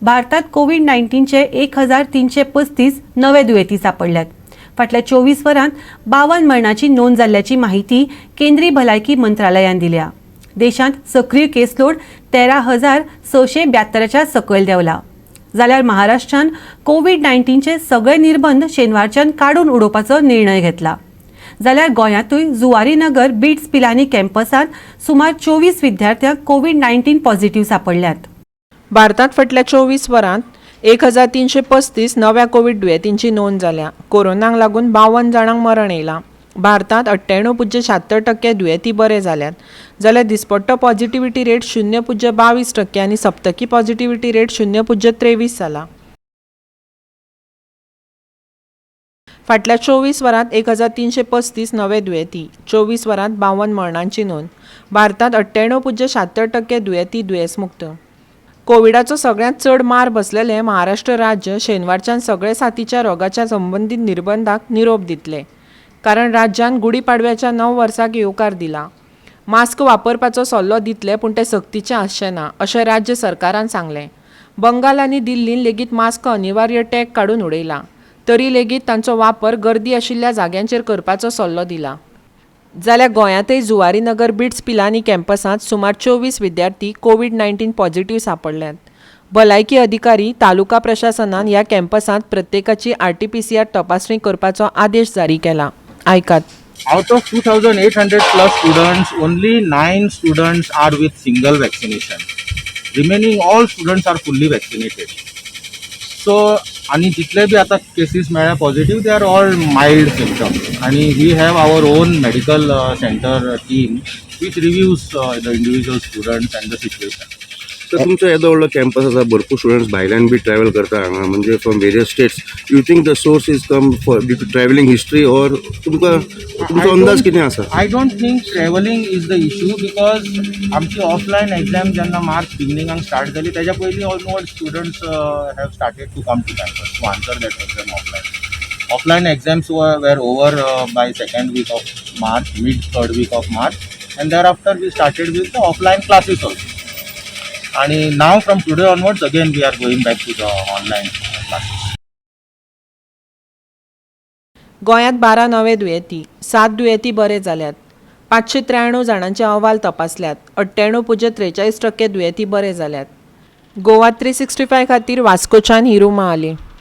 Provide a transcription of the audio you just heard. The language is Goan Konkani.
भारतांत कोवीड 19चे 1335 नवे दुयेंती सांपडल्यात. फाटल्या 24 वरांत 52 मरणाची नोंद जाल्ल्याची माहिती केंद्रीय भलायकी मंत्रालयान दिल्या. देशांत सक्रीय केसलोड 13,672च्या सकयल देंवला. जाल्यार महाराष्ट्रान कोवीड 19चे सगळे निर्बंध शेनवारच्यान काडून उडोवपाचो निर्णय घेतला. जाल्यार गोंयांतूय जुवारी नगर बिट्स पिलानी कॅम्पसांत सुमार 24 विद्यार्थ्यांक कोवीड 19 पॉझिटिव्ह सांपडल्यात. भारतांत फाटल्या 24 वरांत 1335 नव्या कोवीड दुयेंतींची नोंद जाल्या. कोरोनाक लागून 52 जाणांक मरण येयलां. भारतांत 98.76% दुयेंती बरे जाल्यात, जाल्यार दिसपट्टो पॉझिटिव्हिटी रेट 0.22% आनी सप्तकी पॉझिटिव्हिटी रेट 0.23 जाला. फाटल्या 24 वरांत 1335 नवे दुयेंती, 24 वरांत 52 मरणांची नोंद. भारतांत 98.76% दुयेंती दुयेंसमुक्त. कोविडाचो सगळ्यांत चड मार बसलेलें महाराष्ट्र राज्य शेनवारच्यान सगळे साथीच्या रोगाच्या संबंदीत निर्बंधाक निरोप दितले, कारण राज्यान गुढीपाडव्याच्या नव वर्साक येवकार दिला. मास्क वापरपाचो सल्लो दितले, पूण ते सक्तीचें आसचें ना, अशें राज्य सरकारान सांगलें. बंगाल आनी दिल्लीन लेगीत मास्क अनिवार्य टॅग काडून उडयला, तरी लेगीत तांचो वापर गर्दी आशिल्ल्या जाग्यांचेर करपाचो सल्लो दिला. जाल्यार गोंयांतय जुवारी नगर बिट्स पिलानी कॅम्पसांत सुमार 24 विद्यार्थी कोवीड 19 पॉझिटिव्ह सांपडल्यात. भलायकी अधिकारी, तालुका प्रशासनान ह्या कॅम्पसांत प्रत्येकाची आरटीपीसीआर तपासणी करपाचो आदेश जारी केला. आयकात. Out of 2800 plus students, only 9 students are with single vaccination. Remaining all students are fully vaccinated. So आणि जितले बी आता केसीस मेळ्ळ्या positive, they are all mild symptoms आणि we have our own medical center team which reviews the individual students and the situation. तर तुमचो येदो व्हडलो कॅम्पस आसा, भरपूर स्टुडंट्स भायल्यान बी ट्रॅवल करता हांगा, म्हणजे from various states. You think the source is come for due to travelling history or तुमकां तुमचो अंदाज कितें आसा? I don't think travelling is the issue, because आमची ऑफलायन एक्झाम जेन्ना मार्च बिगनिंगाक स्टार्ट जाली, तेज्या पयलीं almost students have started to come to campus to answer that exam offline. Offline exams were over by second week of March, mid third week of March, and thereafter we started with the offline classes also. आणि now from today onwards again we are going back to the online classes. गोंयांत 12 नवे दुयेंती, 7 दुयेंती बरे जाल्यात. 593 जाणांचे अहवाल तपासल्यात. 98.43% दुयेंती बरे जाल्यात. गोवा 365 खातीर वास्कोच्यान हिरू महाले.